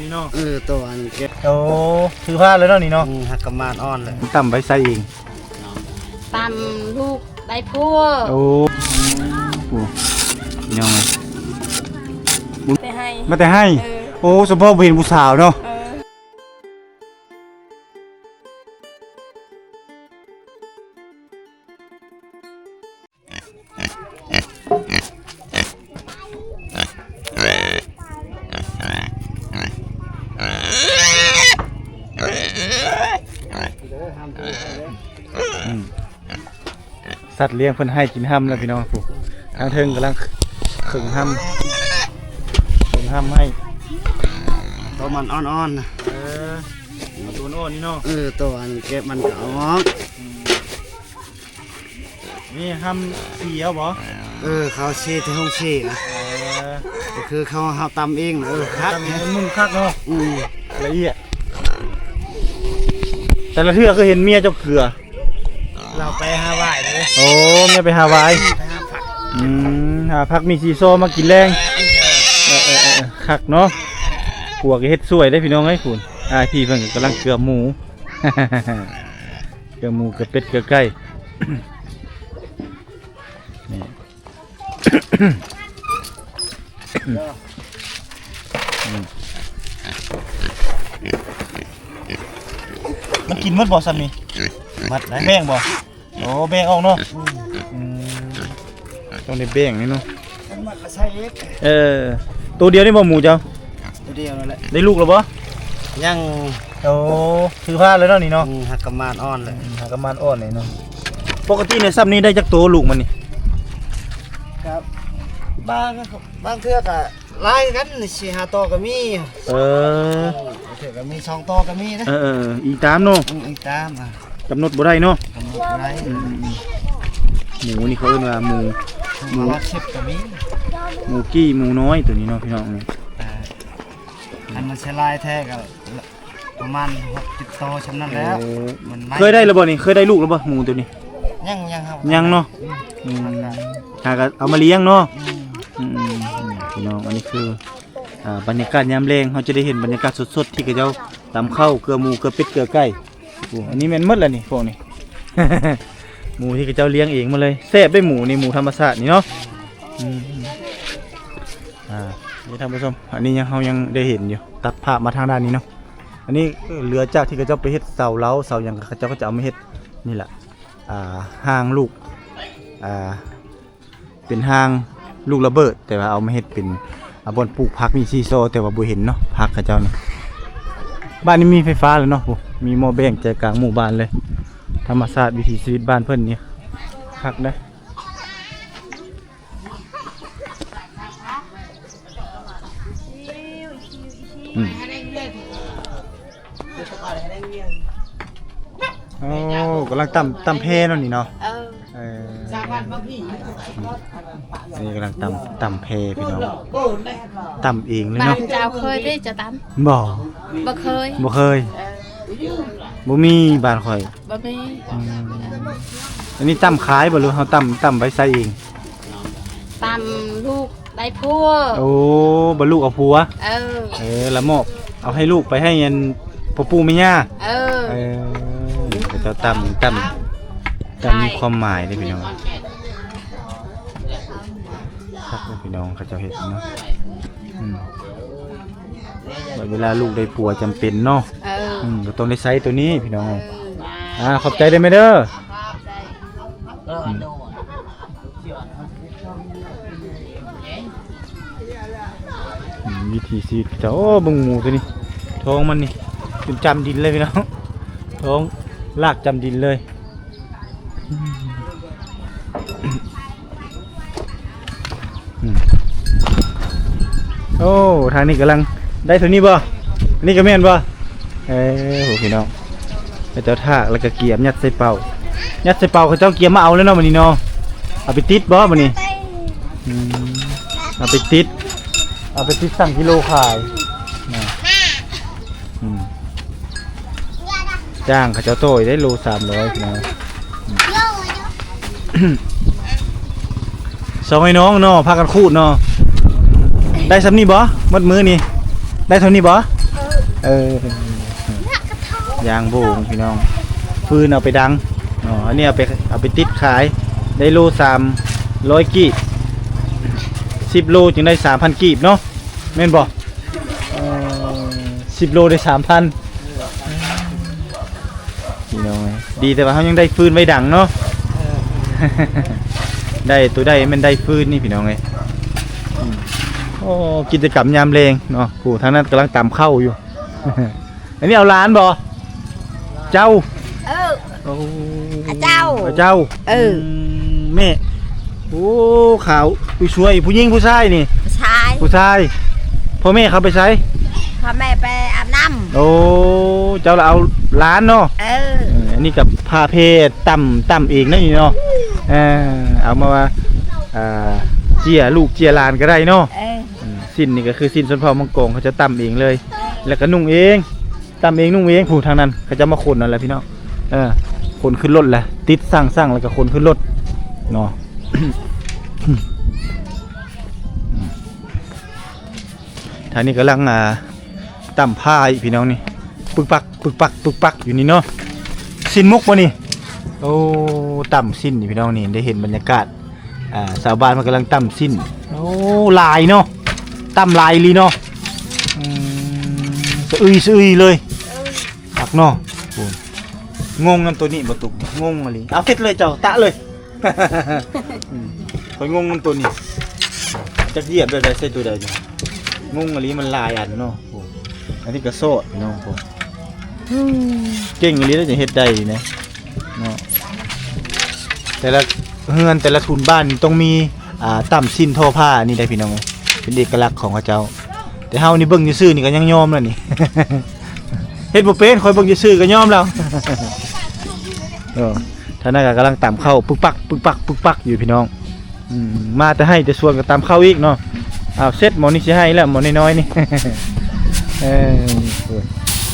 ນີ້ເນາະ ເອີ ໂຕອັນເກັບ ໂອ້ ຖືພາດເລີຍເນາະນີ້ເນາະ ອືມ ຫາກະມານອ່ອນເລີຍ ຕຳໄວ້ໃສ່ເອງ ຕຳລູກໄດ້ຜົວ ໂອ້ ໂອ້ ພີ່ນ້ອງເອີຍ ແຕ່ໄຮ່ ມາແຕ່ໄຮ່ ເອີ ໂອ້ ສະເພາະບໍ່ເຫັນຜູ້ສາວເນາະ ເອີ. ອືມ ສັດລ້ຽງເພິ່ນໄຫ້ກິນຮຳແລ້ວພີ່ນ້ອງ ຜູ້ ທາງເທິງກຳລັງເຄິ່ງຮຳ ເຄິ່ງຮຳໃຫ້ ໂຕມັນອ່ອນໆນະ ເອີ ໂຕອ່ອນນີ້ເນາະ ເອີ ໂຕອັນເກັບມັນກໍເອົາອອກ ອືມ ນີ້ຮຳສີເອົາບໍ່? ເອີ ເຂົາສີທີ່ໂຮງສີນະ ເອີ ກໍຄືເຂົາ ເຮົາຕຳເອງນະ ເອີ ຄັກ ຕຳເອງມັນຄັກເນາະ ອືມ ລະອຽດ ແຕ່ລະເທື່ອຄືເຫັນເມຍເຈົ້າເກືອ ລາວໄປຫາຫວາຍເດ້ ໂອ້ ເມຍໄປຫາຫວາຍ ໄປຫາຜັກ ອືມ ຫາຜັກມີຊີຊໍມາກິນແລງ ເອີ ເອີ ເອີ ຄັກເນາະ ຜົວກໍເຮັດຊ່ວຍເດ້ພີ່ນ້ອງເອີຍ ພຸ້ນ ອ້າຍພີ່ເພິ່ນກໍກຳລັງເກືອໝູ ເກືອໝູ ເກືອເປັດ ເກືອໄກ່ ນີ້ ອືມ ມັນກິນໝົດບໍ່ຊ່ຳນີ້? ໝົດໄດ໋ ແບ່ງບໍ່? ໂອ້ ແບ່ງອອກເນາະ ອືມ ອືມ ຕ້ອງໄດ້ແບ່ງນີ້ເນາະ ມັນໝົດລະໃສ່ອີກ ເອີ ໂຕດຽວນີ້ບໍ່ໝູເຈົ້າ? ໂຕດຽວນັ້ນແຫຼະ ໄດ້ລູກແລ້ວບໍ່? ຍັງ ໂອ້ ຖືພາດເລີຍເນາະນີ້ເນາະ ອືມ ຫາກະມານອ່ອນເລີຍ ອືມ ຫາກະມານອ່ອນເລີຍເນາະ ປົກກະຕິນີ້ຊ່ຳນີ້ໄດ້ຈັກໂຕລູກມັນນີ້? ກໍບາງ ບາງເທື່ອກໍ ຫຼາຍຄືກັນ ສີ່ຫ້າໂຕກໍມີ ເອີ ເອີ ບາງເທື່ອກໍມີສອງໂຕກໍມີເດ້ ເອີໆ ອີງຕາມເນາະ ອືມ ອີງຕາມ ອາ ກຳນົດບໍ່ໄດ້ເນາະ ກຳນົດບໍ່ໄດ້ ອືມໆໆ ໝູນີ້ເຂົາເອີ້ນວ່າໝູ ໝູ ໝູກີ້ ໝູນ້ອຍ ໂຕນີ້ເນາະພີ່ນ້ອງ ເອີ ຄັນມັນຊິຫຼາຍແທ້ກໍ ປະມານຫົກເຈັດໂຕຊ່ຳນັ້ນແຫຼະ ເອີ ມັນ ເຄີຍໄດ້ແລ້ວບໍ່ນີ້? ເຄີຍໄດ້ລູກແລ້ວບໍ່ໝູໂຕນີ້? ຍັງ ຍັງ ຍັງເນາະ ອືມ ອືມ ຫາກໍເອົາມາລ້ຽງເນາະ ອືມ ອືມ ອືມ ພີ່ນ້ອງ ອັນນີ້ຄື ອ່າ ບັນຍາກາດຍາມແລງ ເຮົາຈະໄດ້ເຫັນບັນຍາກາດສົດໆ ທີ່ເຂົາເຈົ້າຕຳເຂົ້າ ເກືອໝູ ເກືອເປັດ ເກືອໄກ່ ໂອ້ ອັນນີ້ແມ່ນໝົດແລ້ວນີ້ ພວກນີ້ ໝູທີ່ເຂົາເຈົ້າລ້ຽງເອງໝົດເລີຍ ແຊບເດ້ໝູນີ້ ໝູທຳມະຊາດນີ້ເນາະ ອືມ ອ່າ ນີ້ທ່ານຜູ້ຊົມ ອັນນີ້ຍັງ ເຮົາຍັງໄດ້ເຫັນຢູ່ ຕັດພາບມາທາງດ້ານນີ້ເນາະ ອັນນີ້ເຫຼືອຈາກທີ່ເຂົາເຈົ້າໄປເຮັດເສົາເລົາ ເສົາຫຍັງ ເຂົາເຈົ້າກໍຈະເອົາມາເຮັດ ນີ້ແຫຼະ ອ່າ ຮ່າງລູກ ອ່າ ເປັນຮ່າງລູກລະເບີດ ແຕ່ວ່າເອົາມາເຮັດເປັນ ອ່າ ບ່ອນປູກຜັກມີຊີຊໍ ແຕ່ວ່າບໍ່ເຫັນເນາະ ຜັກເຂົາເຈົ້ານີ້ ບ້ານນີ້ມີໄຟຟ້າແລ້ວເນາະ ໂອ້ ມີໝໍ້ແບງໃຈກາງໝູ່ບ້ານເລີຍ ທຳມະຊາດວິຖີຊີວິດບ້ານເພິ່ນນີ້ ຄັກເດ້. ອືມ ໂອ້ ກຳລັງຕຳ ຕຳແພເນາະນີ້ເນາະ ເອີ ເອີ ນີ້ກຳລັງຕຳ ຕຳແພພີ່ນ້ອງ ຕຳເອງເລີຍເນາະ ບ້ານເຈົ້າເຄີຍເດ້ ເຈົ້າຕຳ ບໍ່ ບໍ່ເຄີຍ ບໍ່ເຄີຍ ເອີ ບໍ່ມີບ້ານຂ້ອຍ ບໍ່ມີ ອືມ ອັນນີ້ຕຳຂາຍບໍ່ ຫຼືເຮົາຕຳ ຕຳໄວ້ໃຊ້ເອງ? ຕຳລູກໄດ້ຜົວ ໂອ້ ບໍ່ລູກເອົາຜົວ ເອີ ເອີ ລະມອບ ເອົາໃຫ້ລູກໄປໃຫ້ອັນພໍ່ປູ່ແມ່ຍ່າ ເອີ ເອີ ເຂົາເຈົ້າຕຳ ຕຳ ຕຳມີຄວາມໝາຍເດ້ພີ່ນ້ອງ ຄັກເດ້ພີ່ນ້ອງ ເຂົາເຈົ້າເຮັດເນາະ ອືມ ເວລາລູກໄດ້ຜົວຈຳເປັນເນາະ ເອີ ອືມ ກໍຕ້ອງໄດ້ໃຊ້ໂຕນີ້ພີ່ນ້ອງ ເອີ ອ່າ ຂອບໃຈເດີແມ່ເດີ ອືມ ອືມ ວິຖີຊີວິດເຂົາເຈົ້າ ໂອ້ ເບິ່ງໝູໂຕນີ້ ທ້ອງມັນນີ້ ຈົນຈຳດິນເລີຍພີ່ນ້ອງ ທ້ອງລາກຈຳດິນເລີຍ ອືມ ອືມ ໂອ້ ທາງນີ້ກຳລັງໄດ້ເທົ່ານີ້ບໍ່? ອັນນີ້ກໍແມ່ນບໍ່? ເອີ ໂຫ ພີ່ນ້ອງ ເຂົາເຈົ້າຖາກແລ້ວກໍກຽມຍັດໃສ່ເປົາ ຍັດໃສ່ເປົາ ເຂົາເຈົ້າກຽມມາເອົາແລ້ວເນາະ ມື້ນີ້ເນາະ ເອົາໄປຕິດບໍ່ມື້ນີ້? ອືມ ເອົາໄປຕິດ ເອົາໄປຕິດຊັ່ງກິໂລຂາຍນະ ອືມ ຈ້າງເຂົາເຈົ້າໂຕໄດ້ໂລສາມຮ້ອຍພີ່ນ້ອງ ສອງໄອ້ນ້ອງເນາະ ພາກັນຂູດເນາະ ໄດ້ຊ່ຳນີ້ບໍ່ ໝົດມື້ນີ້? ໄດ້ເທົ່ານີ້ບໍ່? ເອີ ເອີ ຢ່າງໂບງພີ່ນ້ອງ ຟືນເອົາໄປດັງເນາະ ອັນນີ້ເອົາໄປ ເອົາໄປຕິດຂາຍ ໄດ້ໂລສາມຮ້ອຍກີບ ສິບໂລຈຶ່ງໄດ້ສາມພັນກີບເນາະ ແມ່ນບໍ່? ເອີ ສິບໂລໄດ້ສາມພັນ ພີ່ນ້ອງເອີຍ ດີແຕ່ວ່າເຮົາຍັງໄດ້ຟືນໄວ້ດັງເນາະ ເອີ ໄດ້ໂຕໄດ້ແມ່ນໄດ້ຟືນນີ້ພີ່ນ້ອງເອີຍ ອືມ ໂອ້ ກິດຈະກຳຍາມແລງເນາະ ຜູ້ທາງນັ້ນກຳລັງຕຳເຂົ້າຢູ່ ອັນນີ້ເອົາຫຼານບໍ່? ເຈົ້າ ເອີ ໂອ້ ເຈົ້າ ເຈົ້າ ເອີ ອືມ ແມ່ ໂອ້ ຂາວ ຜູ້ຊ່ວຍ ຜູ້ຍິງຜູ້ຊາຍນີ້? ຜູ້ຊາຍ ຜູ້ຊາຍ ພໍ່ແມ່ເຂົາໄປໃສ? ພໍ່ແມ່ໄປອາບນ້ຳ ໂອ້ ເຈົ້າລະເອົາຫຼານເນາະ ເອີ ເອີ ອັນນີ້ກໍພາເພຕຳ ຕຳເອງນະນີ້ເນາະ ເອີ ເອົາມາວ່າ ເອີ ເຈ້ຍລູກເຈ້ຍຫຼານກໍໄດ້ເນາະ ເອີ ອືມ ຊີ້ນນີ້ກໍຄືຊີ້ນຊົນເຜົ່າມັງກອງ ເຂົາຈະຕຳເອງເລີຍ ແລ້ວກໍນຸ່ງເອງ ຕຳເອງນຸ່ງເອງ ຜູ້ທາງນັ້ນເຂົາເຈົ້າມາຂົນເອົາແຫຼະພີ່ນ້ອງ ເອີ ຂົນຂຶ້ນລົດແຫຼະ ຕິດສັງໆ ແລ້ວກໍຂົນຂຶ້ນລົດເນາະ ທາງນີ້ກຳລັງ ອ່າ ຕຳພ້າອີກພີ່ນ້ອງນີ້ ປຶກປັກ ປຶກປັກ ປຶກປັກ ຢູ່ນີ້ເນາະ ຊີ້ນໝົກບໍ່ນີ້? ໂອ້ ຕຳຊີ້ນນີ້ພີ່ນ້ອງນີ້ ໄດ້ເຫັນບັນຍາກາດ ອ່າ ຊາວບ້ານເພິ່ນກຳລັງຕຳຊີ້ນ ໂອ້ ຫຼາຍເນາະ ຕຳຫຼາຍອີ່ຫຼີເນາະ ອືມ ສະອຶຍສະອຶຍເລີຍ ຄັກເນາະ ໂອ້ ງົງນຳໂຕນີ້ບໍ່ຕຸກ ງົງອີ່ຫຼີ ເອົາເຮັດເລີຍເຈົ້າ ຕະເລີຍ ອືມ ຂ້ອຍງົງນຳໂຕນີ້ ຈັກຢຽບແບບໃດໃສ່ໂຕໃດນີ້ ງົງອີ່ຫຼີ ມັນຫຼາຍອັນເນາະ ໂອ້ ອັນນີ້ກໍຊອດເນາະ ໂອ້ ເກັ່ງອີ່ຫຼີ ແລ້ວຈະເຮັດໄດ້ນີ້ນະ ເນາະ ແຕ່ລະເຮືອນແຕ່ລະທຸນບ້ານຕ້ອງມີ ອ່າ ຕຳຊີ້ນທໍ້ຜ້ານີ້ໄດ໋ພີ່ນ້ອງ ເປັນເອກະລັກຂອງເຂົາເຈົ້າ ແຕ່ເຮົານີ້ເບິ່ງຊື່ໆນີ້ກໍຍັງຍອມແລ້ວນີ້ ເຮັດບໍ່ເປັນ ຂ້ອຍເບິ່ງຊື່ໆກໍຍອມແລ້ວ ເອີ ທາງນັ້ນກໍກຳລັງຕຳເຂົ້າປຶກປັກ ປຶກປັກ ປຶກປັກ ຢູ່ພີ່ນ້ອງ. ອືມ ມາແຕ່ໄຮ່ແຕ່ສວນກໍຕຳເຂົ້າອີກເນາະ ອ້າວ ເສັດໝໍ້ນີ້ຊິໄຮ່ແລ້ວ ໝໍ້ນ້ອຍໆນີ້ ເອີ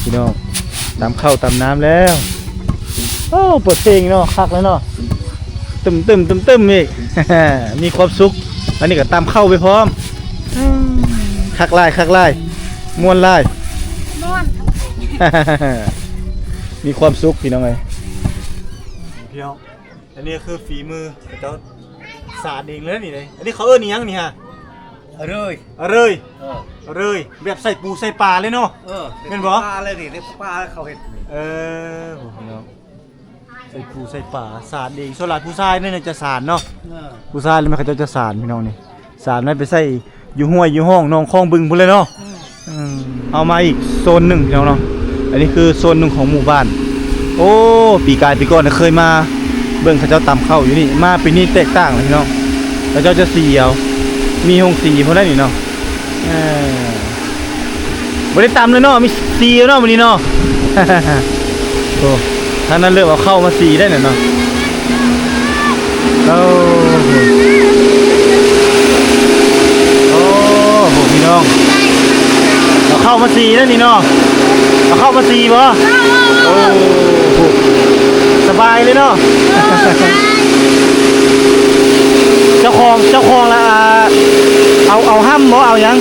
ພີ່ນ້ອງ ຕຳເຂົ້າຕຳນ້ຳແລ້ວ ໂອ້ ເປີດເພງເນາະ ຄັກແລ້ວເນາະ ຕຶ້ມໆ ຕຶ້ມໆ ອີກ ມີຄວາມສຸກ ອັນນີ້ກໍຕຳເຂົ້າໄປພ້ອມ ອືມ ຄັກຫຼາຍ ຄັກຫຼາຍ ມ່ວນຫຼາຍ ມ່ວນ ມີຄວາມສຸກ ພີ່ນ້ອງເອີຍ ພີ່ນ້ອງ. ອັນນີ້ຄືຝີມືເຂົາເຈົ້າສານເອງເລີຍນີ້ເດ້ ອັນນີ້ເຂົາເອີ້ນອີ່ຫຍັງນີ້ຮະ? ອະເລີຍ ອະເລີຍ ເອີ ອະເລີຍ ແບບໃສ່ປູໃສ່ປາເລີຍເນາະ ເອີ ແມ່ນບໍ່? ປາເລີຍນີ້ ປາເຂົາເຮັດ ເອີ ໂອ້ໂຫ ໃສ່ປູໃສ່ປາ ສານເອງ ສ່ວນຫຼາຍຜູ້ຊາຍນີ້ຈະສານເນາະ ເອີ ຜູ້ຊາຍນີ້ແມ່ນເຂົາເຈົ້າຈະສານ ພີ່ນ້ອງນີ້ ສານນັ້ນໄປໃສ່ຢູ່ຫ້ວຍຢູ່ຮ່ອງໜອງຄອງບຶງພຸ້ນແຫຼະເນາະ ອືມ ອືມ ເອົາມາອີກໂຊນໜຶ່ງພີ່ນ້ອງເນາະ ອັນນີ້ຄືໂຊນໜຶ່ງຂອງໝູ່ບ້ານ ໂອ້ ປີກາຍປີກ່ອນເຄີຍມາເບິ່ງເຂົາເຈົ້າຕຳເຂົ້າຢູ່ນີ້ ມາປີນີ້ແຕກຕ່າງເລີຍພີ່ນ້ອງ ເຂົາເຈົ້າຈະສີເອົາ ມີໂຮງສີພຸ້ນແຫຼະນີ້ເນາະ ເອີ ບໍ່ໄດ້ຕຳເລີຍເນາະ ມີສີເອົາເນາະມື້ນີ້ເນາະ ໂອ້ ທາງນັ້ນເລີ່ມເອົາເຂົ້າມາສີໄດ້ແລ້ວເນາະ ໂອ້ ໂອ້ ພີ່ນ້ອງ ເອົາເຂົ້າມາສີແລ້ວນີ້ເນາະ ເອົາເຂົ້າມາສີບໍ່? ໂອ້ ສະບາຍເລີຍເນາະ ເຈົ້າຂອງ ເຈົ້າຂອງລະ ເອົາ ເອົາຫ້ຳບໍ່ ເອົາຫຍັງ?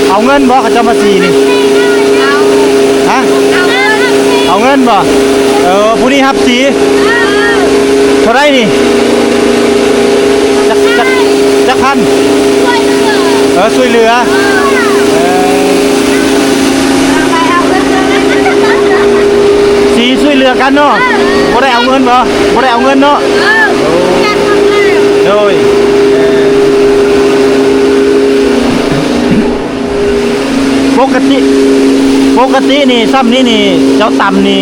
ເອົາເງິນບໍ່ ເຂົາເຈົ້າມາສີນີ້? ຮະ? ເອົາເງິນບໍ່? ເອີ ຜູ້ນີ້ຮັບສີ ເອີ ເທົ່າໃດນີ້? ຈັກ ຈັກ ຈັກພັນ? ເອີ ຊ່ວຍເຫຼືອ ເອີ ສີຊ່ວຍເຫຼືອກັນເນາະ ບໍ່ໄດ້ເອົາເງິນບໍ່? ບໍ່ໄດ້ເອົາເງິນເນາະ ໂດຍ ປົກກະຕິ ປົກກະຕິນີ້ ຊ່ຳນີ້ນີ້ ເຈົ້າຕຳນີ້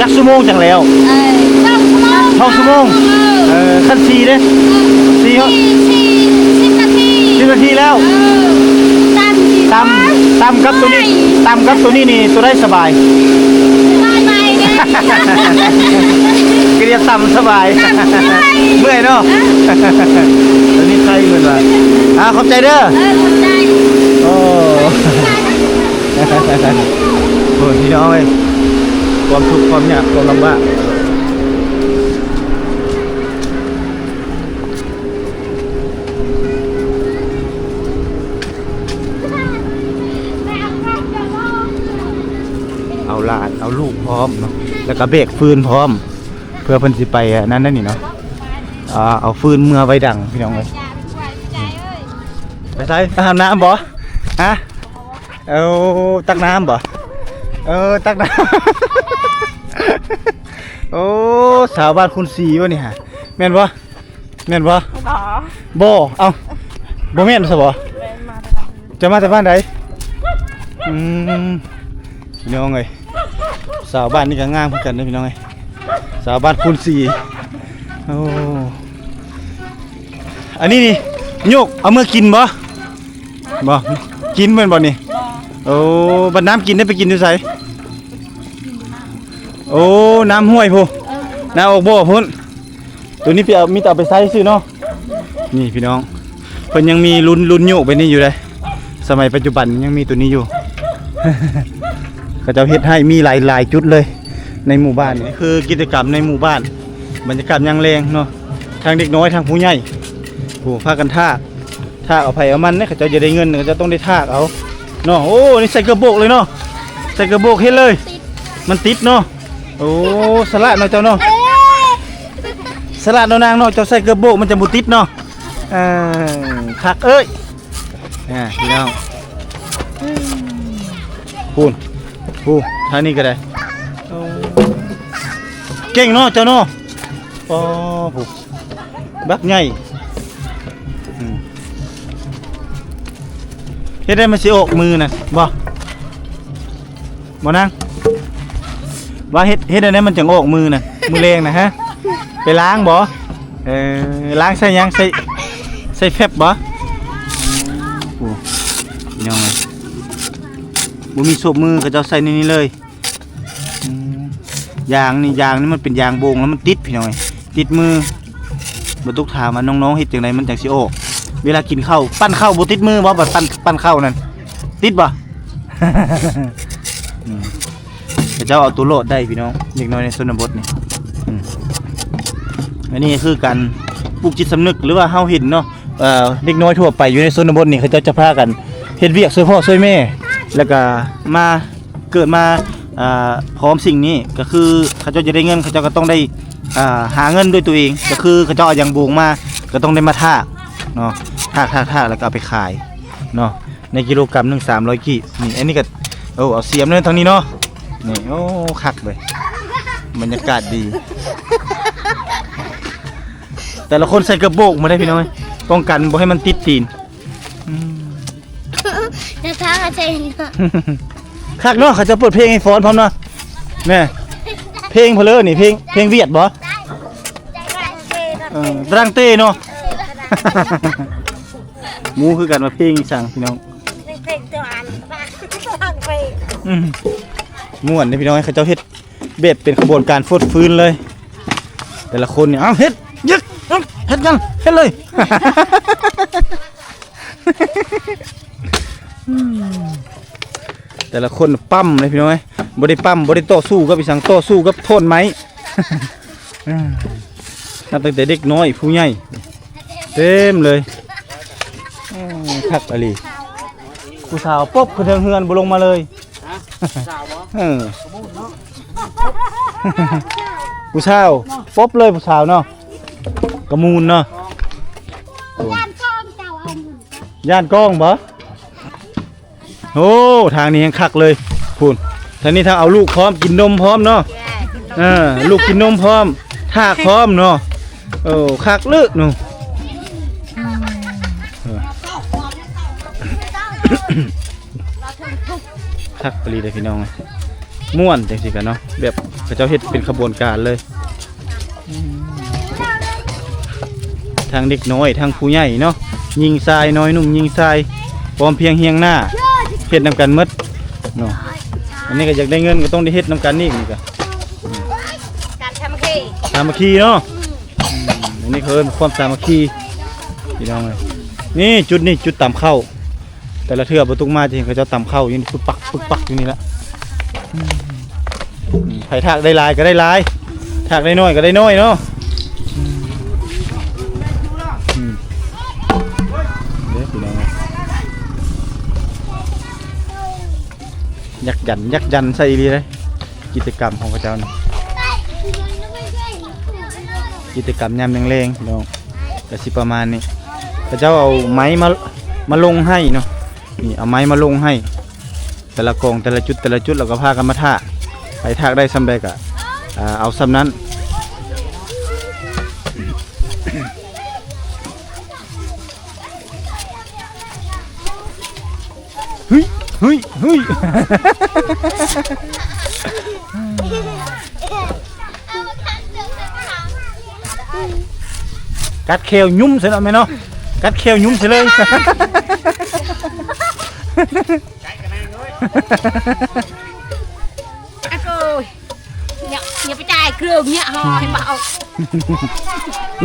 ຈັກຊົ່ວໂມງຈັ່ງແລ້ວ? ເອີ ສອງຊົ່ວໂມງ ສອງຊົ່ວໂມງ ເອີ ເອີ ຄັນສີເດ້? ເອີ ສີ ສີ່ ສີ່ ສິບນາທີ ສິບນາທີແລ້ວ ເອີ ຕຳ ຕຳກັບໂຕນີ້ ຕຳກັບໂຕນີ້ນີ້ ໂຕໃດສະບາຍ? ສະບາຍໄປເດ້ ກໍຮຽກຕຳສະບາຍ ຕຳສະບາຍ ເມື່ອຍເນາະ ເອີ ໂຕນີ້ໄຄເພິ່ນວ່າ ອ່າ ຂອບໃຈເດີ ເອີ ຂອບໃຈ ໂອ້ ໂອ້ຍ ພີ່ນ້ອງເອີຍ ຄວາມທຸກຄວາມຍາກຄວາມລຳບາກ ແມ່ເອົາຄອບເຈົ້າ ຫຼານເອົາລູກພ້ອມເນາະ ແລ້ວກໍແບກຟືນພ້ອມ ເພື່ອເພິ່ນຊິໄປອັນນັ້ນນັ້ນນີ້ເນາະ ອ່າ ເອົາຟືນເມືອໄວ້ດັງ ພີ່ນ້ອງເອີຍ. ໄປໃສ? ໄປຫາບນ້ຳບໍ່? ຮະ? ເອົາ ຕັກນ້ຳບໍ່? ເອີ ຕັກນ້ຳ. ໂອ້ ສາວບ້ານຄູນສີບໍ່ນີ້ຫະ? ແມ່ນບໍ່? ແມ່ນບໍ່? ບໍ່ ບໍ່ ເອົ້າ ບໍ່ແມ່ນຊະບໍ່? ແມ່ນ ມາແຕ່ບ້ານ ເຈົ້າມາແຕ່ບ້ານໃດ? ອືມ ພີ່ນ້ອງເອີຍ ສາວບ້ານນີ້ກໍງາມຄືກັນເດ້ ພີ່ນ້ອງເອີຍ ສາວບ້ານຄູນສີ. ໂອ້ ອັນນີ້ນີ້ ໂຍກເອົາເມືອກິນບໍ່? ບໍ່ ກິນແມ່ນບໍ່ນີ້? ບໍ່ ໂອ້ ບັດນ້ຳກິນໄດ້ໄປກິນຢູ່ໃສ? ໂອ້ ນ້ຳຫ້ວຍພຸ້ນ ເອີ ນ້ຳອອກບໍ່ພຸ້ນ. ໂຕນີ້ໄປເອົາ ມີແຕ່ເອົາໄປໃຊ້ຊື່ເນາະ. ນີ້ພີ່ນ້ອງ ເພິ່ນຍັງມີລຸ້ນ ລຸ້ນໂຍກໄປນີ້ຢູ່ເດ້ ສະໄໝປັດຈຸບັນຍັງມີໂຕນີ້ຢູ່. ເຂົາເຈົ້າເຮັດໃຫ້ມີຫຼາຍ ຫຼາຍຈຸດເລີຍໃນໝູ່ບ້ານ. ນີ້ຄືກິດຈະກຳໃນໝູ່ບ້ານ ບັນຍາກາດຍາມແລງເນາະ ທັງເດັກນ້ອຍ ທັງຜູ້ໃຫຍ່ ໂອ້ ພາກັນທາກ ທາກເອົາໃຜເອົາມັນເດ້ ເຂົາເຈົ້າຢາກໄດ້ເງິນ ເຂົາເຈົ້າຕ້ອງໄດ້ທາກເອົາເນາະ. ໂອ້ ນີ້ໃສ່ເກີບໂບກເລີຍເນາະ ໃສ່ເກີບໂບກເຮັດເລີຍ ມັນຕິດເນາະ. ໂອ້ ສະຫຼາດເນາະເຈົ້າເນາະ ເອີ ສະຫຼາດເນາະນາງເນາະ ເຈົ້າໃສ່ເກີບໂບກມັນຈະບໍ່ຕິດເນາະ. ເອີ ຄັກເອີຍ ອ່າ ພີ່ນ້ອງ ພຸ້ນ ພຸ້ນ ທາງນີ້ກໍໄດ້. ໂອ້ ເກັ່ງເນາະເຈົ້າເນາະ ອໍ ຜູ້ ບັກໃຫຍ່ ອືມ ເຮັດໃດມັນຊິອອກມື້ນັ້ນ ບໍ່ ບໍ່ນາງ ວ່າເຮັດ ເຮັດໃດມັນຈັ່ງອອກມື້ນັ້ນ ມື້ແລງນະ ຮະ ໄປລ້າງບໍ່? ເອີ ລ້າງໃສ່ຫຍັງ? ໃສ່ ໃສ່ແຟບບໍ່? ໂອ້ ພີ່ນ້ອງເອີຍ ບໍ່ມີໂຊບມື ເຂົາເຈົ້າໃສ່ໃນນີ້ເລີຍ. ອືມ ຢາງນີ້ ຢາງນີ້ມັນເປັນຢາງໂບງແລ້ວມັນຕິດ ພີ່ນ້ອງເອີຍ ຕິດມື. ບໍ່ຕຸກຖາມວ່ານ້ອງໆເຮັດຈັ່ງໃດມັນຈັ່ງຊິອອກ ເວລາກິນເຂົ້າ ປັ້ນເຂົ້າບໍ່ຕິດມືບໍ່? ບັດປັ້ນ ປັ້ນເຂົ້ານັ້ນຕິດບໍ່? ອືມ ເຂົາເຈົ້າເອົາຕົວລອດໄດ້ ພີ່ນ້ອງ ເດັກນ້ອຍໃນຊົນນະບົດນີ້. ອືມ ອັນນີ້ຄືການປູກຈິດສຳນຶກ ຫຼືວ່າເຮົາເຫັນເນາະ ເອີ ເດັກນ້ອຍທົ່ວໄປຢູ່ໃນຊົນນະບົດນີ້ ເຂົາເຈົ້າຈະພາກັນເຮັດວຽກຊ່ວຍພໍ່ຊ່ວຍແມ່ ແລ້ວກະມາ ເກີດມາ ອ່າ ພ້ອມສິ່ງນີ້ ກໍຄືເຂົາເຈົ້າຈະໄດ້ເງິນ ເຂົາເຈົ້າກໍຕ້ອງໄດ້ ອ່າ ຫາເງິນດ້ວຍຕົວເອງ ກໍຄືເຂົາເຈົ້າເອົາຢາງໂບງມາ ກໍຕ້ອງໄດ້ມາຖາກເນາະ ຖາກ ຖາກ ຖາກ ແລ້ວກໍເອົາໄປຂາຍເນາະ ໃນກິໂລກຣາມໜຶ່ງ ສາມຮ້ອຍກີບ. ນີ້ ອັນນີ້ກໍ ໂອ້ ເອົາສຽມເລີຍທາງນີ້ເນາະ ນີ້ ໂອ້ ຄັກເວີຍ ບັນຍາກາດດີ. ແຕ່ລະຄົນໃສ່ເກີບໂບກມາໄດ້ ພີ່ນ້ອງເອີຍ ປ້ອງກັນບໍ່ໃຫ້ມັນຕິດຕີນ. ອືມ ຈະທາງອາເຈນ ຄັກເນາະ ເຂົາເຈົ້າເປີດເພງໃຫ້ຟ້ອນພ້ອມເນາະ ແມ່ ເພງເພິ່ນເລີນີ້ ເພງ ເພງຫວຽດບໍ່? ເອີ ຕະດັງເຕເນາະ ໝູຄືກັນວ່າເພງອີ່ສັງ ພີ່ນ້ອງ ເພງຕົວອັນ ຕະດັງເຕ ອືມ ມ່ວນເດ້ ພີ່ນ້ອງ ເຂົາເຈົ້າເຮັດ ແບບເປັນຂະບວນການຟົດຟື້ນເລີຍ ແຕ່ລະຄົນນີ້ ເອົ້າ ເຮັດ ເຮັດ ເຮັດກັນ ເຮັດເລີຍ. ແຕ່ລະຄົນປ້ຳເລີຍ ພີ່ນ້ອງເອີຍ ບໍ່ໄດ້ປ້ຳ ບໍ່ໄດ້ຕໍ່ສູ້ກັບອີ່ສັງ ຕໍ່ສູ້ກັບທ່ອນໄມ້. ນັບຕັ້ງແຕ່ເດັກນ້ອຍ ຜູ້ໃຫຍ່ ເຕັມເລີຍ. ໂອ້ ຄັກອີ່ຫຼີ ຜູ້ສາວປົບຂຶ້ນເທິງເຮືອນ ບໍ່ລົງມາເລີຍ. ຮະ? ຜູ້ສາວບໍ່? ເອີ ຜູ້ສາວ ປົບເລີຍຜູ້ສາວເນາະ ກະມູນເນາະ. ຢ້ານກ້ອງເຈົ້າເອົາ ຢ້ານກ້ອງບໍ່? ໂອ້ ທາງນີ້ແຮງຄັກເລີຍ ພຸ້ນ ທາງນີ້ທັງເອົາລູກພ້ອມ ກິນນົມພ້ອມເນາະ. ເອີ ລູກກິນນົມພ້ອມ ທາກພ້ອມເນາະ. ໂອ້ ຄັກເລີເນາະ. ເອີ ຄັກອີ່ຫຼີເດ້ພີ່ນ້ອງ ມ່ວນຈັ່ງຊີ້ກະເນາະ ແບບເຂົາເຈົ້າເຮັດເປັນຂະບວນການເລີຍ. ທັງເດັກນ້ອຍ ທັງຜູ້ໃຫຍ່ເນາະ ຍິງຊາຍ ນ້ອຍໜຸ່ມຍິງຊາຍ ພ້ອມພຽງຮຽງໜ້າ ເຮັດນຳກັນໝົດເນາະ. ອັນນີ້ກໍຢາກໄດ້ເງິນກໍຕ້ອງໄດ້ເຮັດນຳກັນອີກ ນີ້ກະ ການສາມັກຄີ ສາມັກຄີເນາະ. ອືມ ອັນນີ້ເຂົາເອີ້ນຄວາມສາມັກຄີ ພີ່ນ້ອງເອີຍ. ນີ້ຈຸດນີ້ຈຸດຕຳເຂົ້າ ແຕ່ລະເທື່ອບໍ່ຕຸກມາຈະເຫັນເຂົາເຈົ້າຕຳເຂົ້າຢູ່ນີ້ ປຶກປັກ ປຶກປັກຢູ່ນີ້ລະ. ອືມ ໃຜຖາກໄດ້ຫຼາຍກໍໄດ້ຫຼາຍ ຖາກໄດ້ໜ້ອຍກໍໄດ້ໜ້ອຍເນາະ. ອືມ ເດ້ພີ່ນ້ອງ ຍັກຢັນ ຍັກຢັນໃສ່ອີ່ຫຼີເດ້. ກິດຈະກຳຂອງເຂົາເຈົ້ານີ້ ກິດຈະກຳຍາມແລງໆ ພີ່ນ້ອງ ກະຊິປະມານນີ້ ເຂົາເຈົ້າເອົາໄມ້ມາ ມາລົງໄຮ່ເນາະ ນີ້ເອົາໄມ້ມາລົງໄຮ່ ແຕ່ລະກອງ ແຕ່ລະຈຸດ ແຕ່ລະຈຸດ ແລ້ວກໍພາກັນມາຖາກ ໃຜຖາກໄດ້ສ່ຳໃດກໍ ອ່າ ເອົາສ່ຳນັ້ນ. ເຮີ້ຍ ເຮີ້ຍ ເຮີ້ຍ ກັດແຂ້ວຫຍຸ່ມໃສ່ເນາະແມ່ເນາະ ກັດແຂ້ວຫຍຸ່ມໃສ່ເລີຍ. ອາໂກຍ ເນຍ ເນຍໄປຈ່າຍເຄື່ອງເນຍ ຫໍໃຫ້ເບົາ.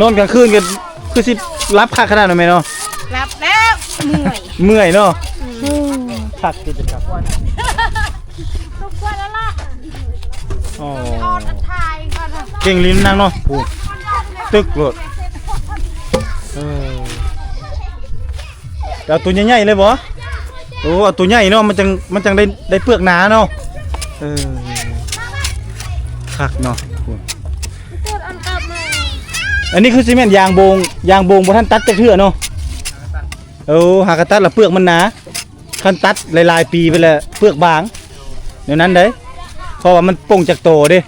ນອນກາງຄືນກໍຄືຊິຫຼັບຄັກຂະໜາດນັ້ນແມ່ເນາະ. ຫຼັບແລ້ວ ເມື່ອຍ ເມື່ອຍເນາະ. ອືມ ຄັກທີ່ສຸດຄັບ ສົມຄວນແລ້ວລະ. ອໍ ເກັ່ງລີນນາງເນາະ ໂອ້ ຕຶກໂລດ ເອີ. ແຕ່ເອົາຕົວໃຫຍ່ໆເລີຍບໍ່? ໂອ້ ເອົາຕົວໃຫຍ່ເນາະ ມັນຈັ່ງ ມັນຈັ່ງໄດ້ ໄດ້ເປືອກໜາເນາະ. ເອີ ຄັກເນາະ. ອັນນີ້ຄືຊິແມ່ນຢາງໂບງ ຢາງໂບງບໍ່ທັນຕັດຈັກເທື່ອເນາະ. ໂອ້ ຫາກະຕັດລະເປືອກມັນໜາ ຄັນຕັດຫຼາຍໆປີໄປລະເປືອກບາງ ແນວນັ້ນເດ້ ເພາະວ່າມັນປົ່ງຈາກຕໍເດ້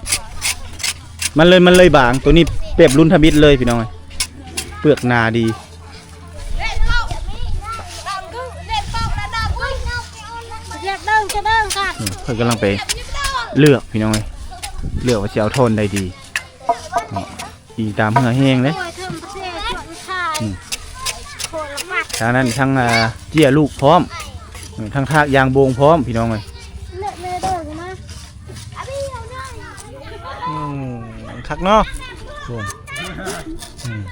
ມັນເລີຍ ມັນເລີຍບາງ. ໂຕນີ້ແບບລຸ້ນທຳອິດເລີຍພີ່ນ້ອງ ເປືອກໜາດີ. ເພິ່ນກຳລັງໄປເລືອກພີ່ນ້ອງເອີຍ ເລືອກວ່າຊິເອົາທ່ອນໃດດີ ອີງຕາມເຫື່ອແຮງເດ້ ອືມ ທາງນັ້ນທັງ ອ່າ ເຈ້ຍລູກພ້ອມ ທັງທາກຢາງໂບງພ້ອມພີ່ນ້ອງເອີຍ. ອືມ ຄັກເນາະ ໂອ້ ອືມ.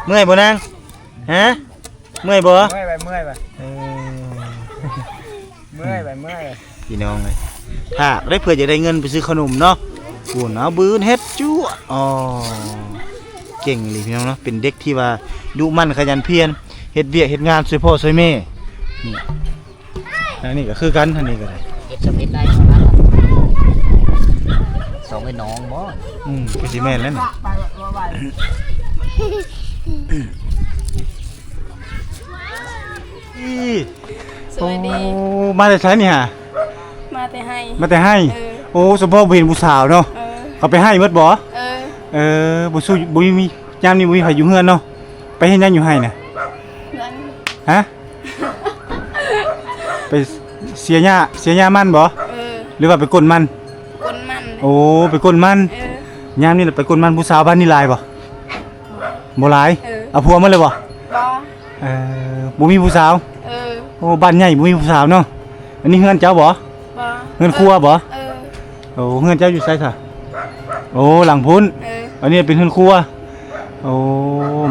ເມື່ອຍບໍ່ນາງ? ຮະ ເມື່ອຍບໍ່? ເມື່ອຍໄປ ເມື່ອຍໄປ ເອີ ເມື່ອຍໄປ ເມື່ອຍໄປ ພີ່ນ້ອງເອີຍ. ຖ້າໄດ້ ເພື່ອຈະໄດ້ເງິນໄປຊື້ຂະໜົມເນາະ ພຸ້ນ ເອົາບືນເຮັດຈົວ ອໍ ເກັ່ງອີ່ຫຼີພີ່ນ້ອງເນາະ. ເປັນເດັກທີ່ວ່າດຸໝັ່ນຂະຫຍັນພຽນ ເຮັດວຽກເຮັດງານຊ່ວຍພໍ່ຊ່ວຍແມ່ ນີ້. ອັນນີ້ກໍຄືກັນ ອັນນີ້ກໍໄດ້ ເຮັດສຳເລັດໄດ້ ສອງເອີຍນ້ອງບໍ່? ອືມ ກໍຊິແມ່ນແລ້ວນີ້. ອີ ສະບາຍດີ ໂອ້ ມາແຕ່ໃສນີ້ຫາ? ມາແຕ່ໄຮ່ ມາແຕ່ໄຮ່ ເອີ ໂອ້ ສົມພໍບໍ່ເຫັນຜູ້ສາວເນາະ ເອີ ເຂົາໄປໄຮ່ໝົດບໍ່? ເອີ ເອີ ບໍ່ສູ້ ບໍ່ມີ ຍາມນີ້ບໍ່ມີໃຜຢູ່ເຮືອນເນາະ ໄປເຮັດຫຍັງຢູ່ໄຮ່ນະ? ຫະ? ໄປເສຍຫຍ້າ ເສຍຫຍ້າມັນບໍ່? ເອີ ຫຼືວ່າໄປກົນມັນ? ກົນມັນ ໂອ້ ໄປກົນມັນ ເອີ ຍາມນີ້ລະໄປກົນມັນ. ຜູ້ສາວບ້ານນີ້ຫຼາຍບໍ່? ບໍ່ຫຼາຍ ເອີ ເອົາຜົວໝົດເລີຍບໍ່? ບໍ່ ເອີ ບໍ່ມີຜູ້ສາວ ເອີ ໂອ້ ບ້ານໃຫຍ່ບໍ່ມີຜູ້ສາວເນາະ. ອັນນີ້ເຮືອນເຈົ້າບໍ່? ບໍ່ ເຮືອນຄົວບໍ່? ເອີ ໂອ້ ເຮືອນເຈົ້າຢູ່ໃສຊະ? ໂອ້ ຫຼັງພຸ້ນ ເອີ ອັນນີ້ເປັນເຮືອນຄົວ. ໂອ້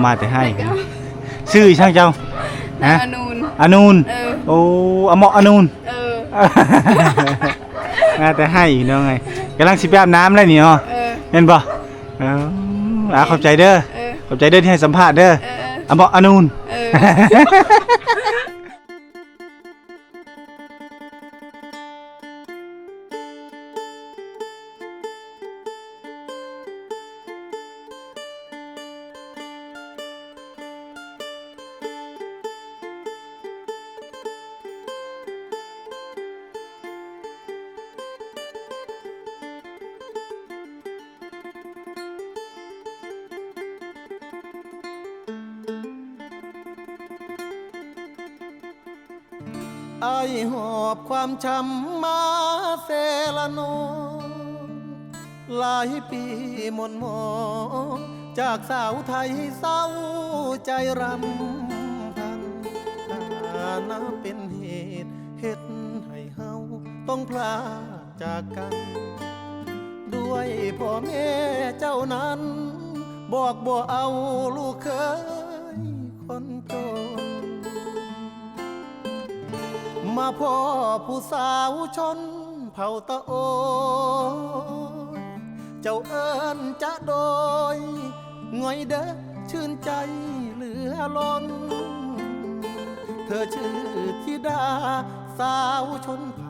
ມາແຕ່ໄຮ່ ຊື່ອີ່ສັງເຈົ້າ? ນາງ ຫະ? ອານູນ ອານູນ ເອີ ໂອ້ ອາເມາະອານູນ ເອີ ມາແຕ່ໄຮ່ພີ່ນ້ອງເອີຍ. ກຳລັງຊິໄປອາບນ້ຳແລ້ວນີ້ເນາະ ເອີ ແມ່ນບໍ່? ເອີ ອາ ຂອບໃຈເດີ ເອີ ຂອບໃຈເດີທີ່ໃຫ້ສຳພາດເດີ ເອີ ອາເມາະອານູນ ເອີ. ອ້າຍຫອບຄວາມຊ້ຳມາແຕ່ລະນ້ອງ ຫຼາຍປີໝ່ນໝອງ ຈາກສາວໄທເສົ້າໃຈຣຳພັນ ຖານະເປັນເຫດເຮັດໃຫ້ເຮົາຕ້ອງພລາກ ຈາກກັນດ້ວຍພໍ່ແມ່ເຈົ້ານັ້ນ ບອກບໍ່ເອົາລູກເຂີຍຄົນຈົນ ມາພໍ້ຜູ້ສາວຊົນເຜົ່າຕະໂອຍ ເຈົ້າເອີ້ນຈະໂດຍ ງອຍເດີ ຊື່ນໃຈເຫຼືອລົ້ນ ເທີຊື່ທິດາສາວຊົນເຜົ່າ